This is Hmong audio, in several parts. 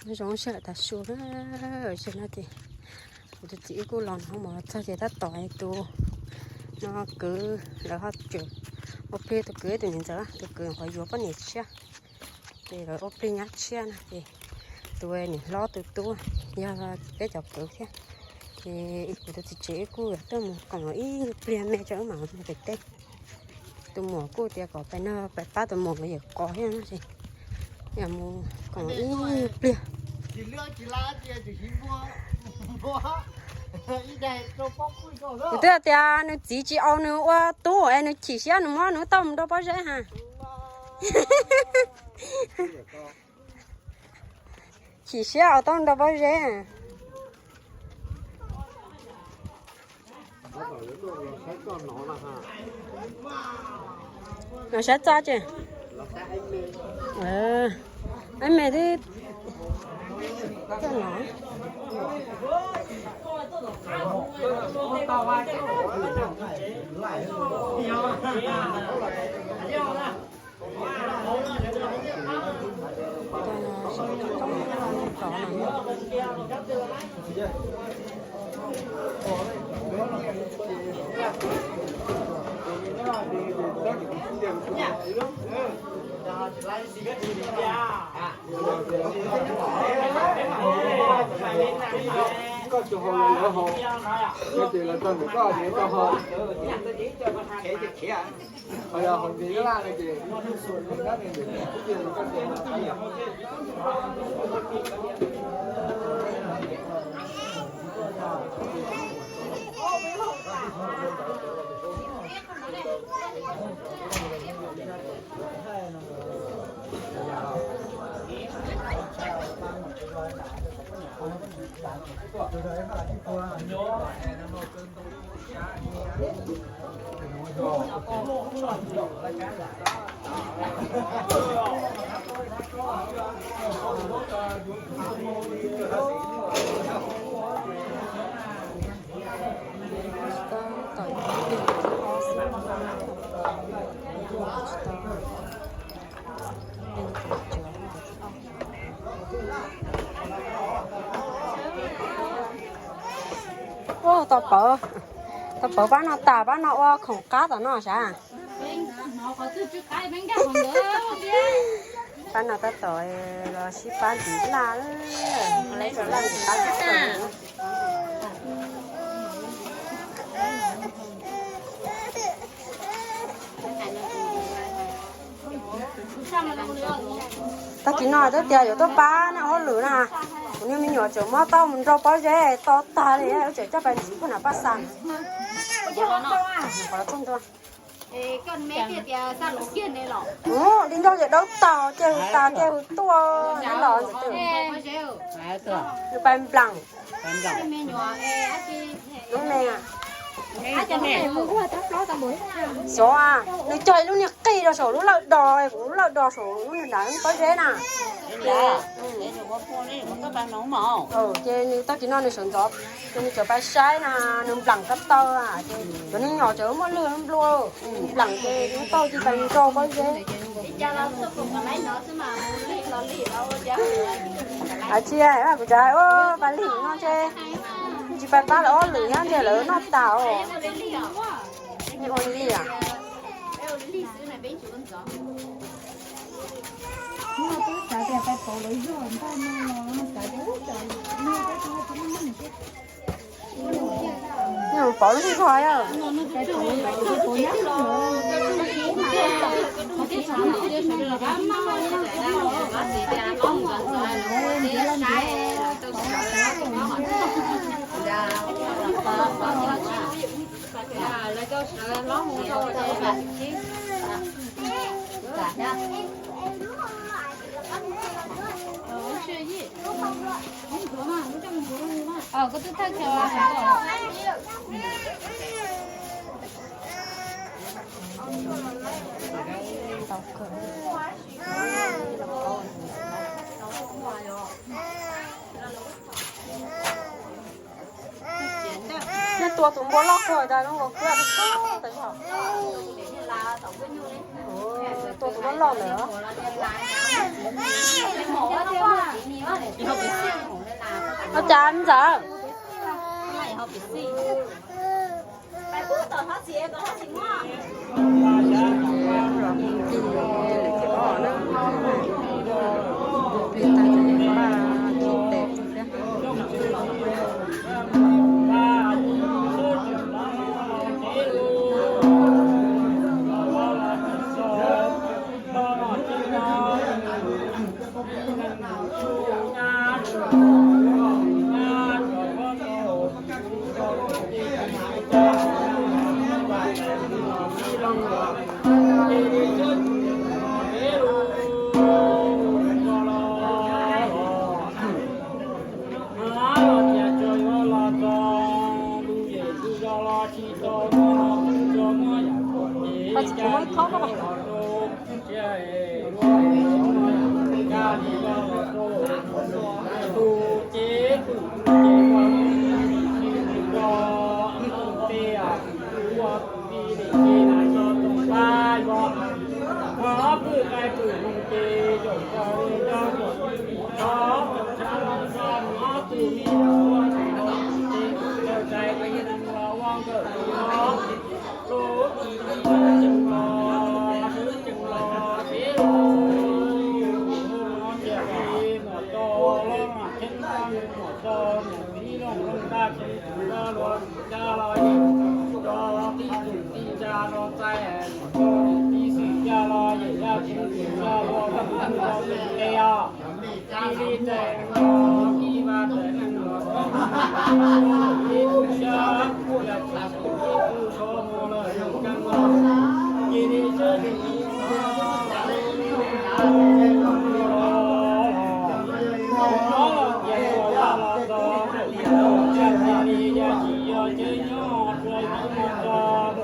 Nyob zoo sawv daws tas su na, sawv no ces kuv tus txiv wb kuj los no mus txog ces tab tom tus no kwv, lawv ho tseem ua plig, tus kwv tus niam ntxawm, tus kwv qhuav yuav poj niam tshiab, ces lawv ua plig nyab tshiab no ces tus niam hlob tus tub yog peb cov kwv thiab. Ces kuv tus txiv tsev wb kuj yuav tuaj mus koom ib nyuag pliag me rau wb mam mus pem teb. Tus muam kuj tias kom pem no pem pab tus muam nkawd yawm qos thiab no ces yog mus koom ib nyuag pliag. Nws twb hais tias nws txiv tsis au nws ua tub es nws chim siab nws muab nws tauj mus rau pob zeb ha. Chim siab au tauj mus rau pob zeb. Los saib txoj ces, aib me twb txoj no. Koj tsis haus los lawv haus, koj ces lawv tag ntawm koj ces koj haus. Tau pawv, tau pawv pab no tas, pab no ua khoom qab tom no sav. Pab no tab tom los sib pab ntxiv laj, laj ntxiv qab. Tag kis no twb tias yuav tuaj pab nej hauj lwm na, kuv niag me nyuam tseem muab tauj mus nrau pob zeb to tag li, tseem coj pais ntxiv pug na paj xa. Ub, di nrog ces daub tag, cia hws tas cia hws tuaj los ntawd. Nws pais nplam. Lub me, xyov, nws cog ib lub niag qij rau saum lub lawj dos, kuv lub lawj dos saum lub niag nrad pob zeb na. Ces nws tag kis no nws sawv ntxov, ces nws cov pais saib na, nws nplam tau tau, ces cov niag nyom cov muaj lwj nplua, nplam ces nws tau cia pais nrau pob zeb. Hais tsis, kuv tseem hais ua pais lig no ces tsis pais pab lawv ob lwm nyob ntiag lawv noj tas os. Ua li a. Nws pov lub zog yog. Nej tua tus npua loj kawg tas zoo. Tua tus loj loj ntawd. Ua cas ntxawm? Tus ces tus ces ua tus ces ua tus ces na so tus pab yuav, qhov pwj qaij pwj mus ces zaum rau li cov ruam twj vim qhov, qhov tus me ua tus ces ua tus ces ua tus ces ua tus ces ua nkawm tus. Lub tsis li ceev los, sawv ceev los peb los, tiam sis muam txo los mas kheej tag, muam txo niam txiv looj looj ntaj tseev tseev los luag tsis cab los yem, cov tib tug tib ntsa los txais, muam txo niam txiv xwm caj los yem yaj tseev tseev los luag tsis cab los txais tes os. Cia li tes los ib vas tes neeg los ib tug xyab, ib tug sov mus lawm zoo kawg los, cia li sab tes ib tug los, tus no los ces tus yaj los txog, tus yaj cia li yog tsis yog ceb nyob rua ib tug txog.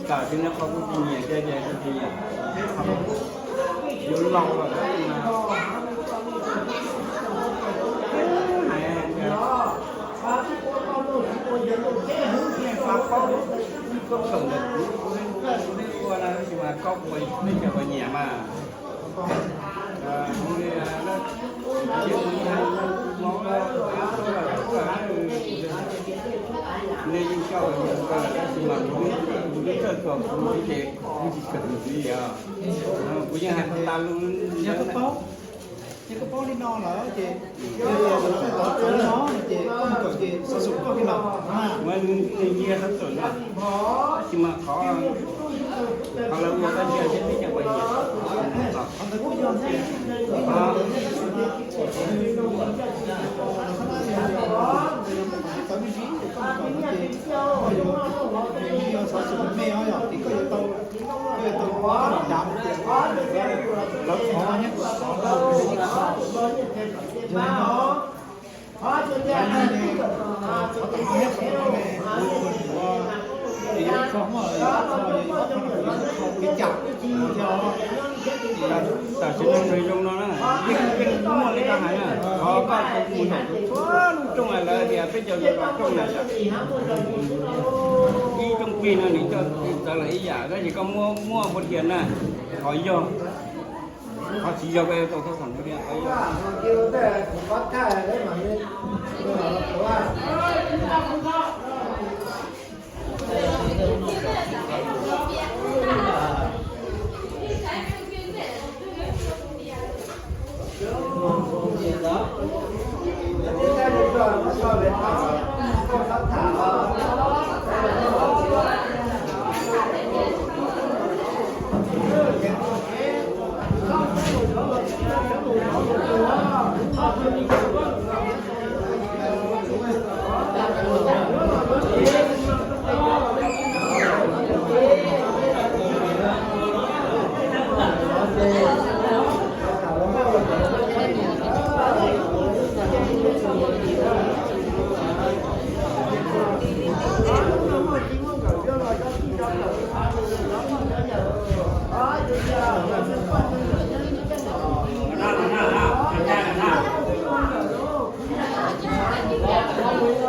Tam sim no qhov kuv tsis nyiam kiag ces kuv tsis nyiam, yuav laus lawm mas hais tias nej xav paub, koj kawm ntawm kuv, kuv ua no tab sis mas koj ua nej cov uas nyiam mas. Nej yeej coj ua tab sis mas kuv twb kawm kom kuv ces kuv tsis kawm ntxiv os. Kuv yeej hais tag lus. Yog koj paub li no lawm ces yog tias lawv txawj tov txawv no ces koj mus kawm ces xov xwm koj kiag lawm. Ua nws nyiag xov xwm no, tab sis mas qhov, qhov lawv ua koj ntsia thiab peb cov uas nyiam. Lawv qhov nyob, tam sim no nws zoo no na, yeej muaj li koj hais na, qhov koj mus zaum txhua lub rooj lawv tias peb cov zaum rooj na, ib rooj plig no nws coj txawv lawm ib yam, tab sis koj muaj muaj pua thias na, qhov yog, qhov tsis yog koj yuav tau thaj xam pua thias, qhov yog.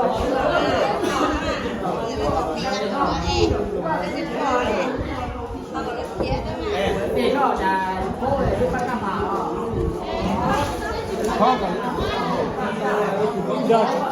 Rau sawv daws noj.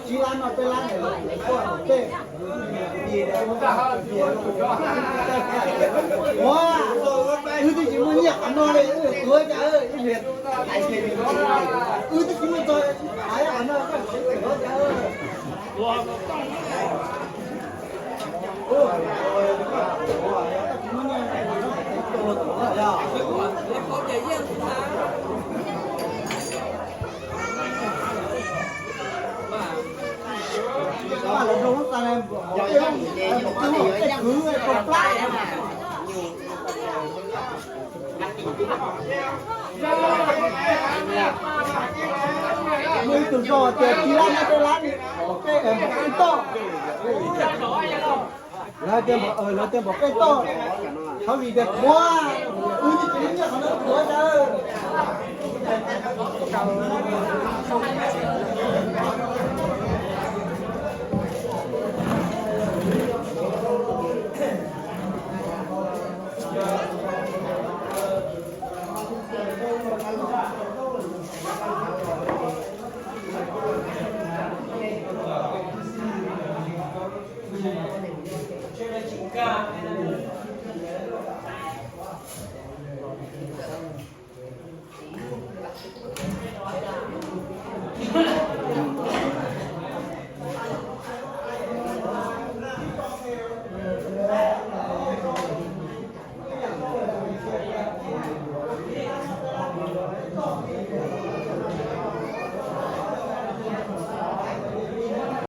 Txiv noj poj nrog, poj rau ib. Ua, wb twb tsis muaj nyiaj qhov no li, wb tuag cas ib pliag, wb twb tsis muaj txog qhov no, tuag cas. Muaj ib tug zos tias tsis lab nab peb lab, peb npam peb toj. Lawv tias npam, lawv tias npam peb toj. Qhov vim tias qhuav, wb twb tsis muaj nyiaj qhov no tuag cas.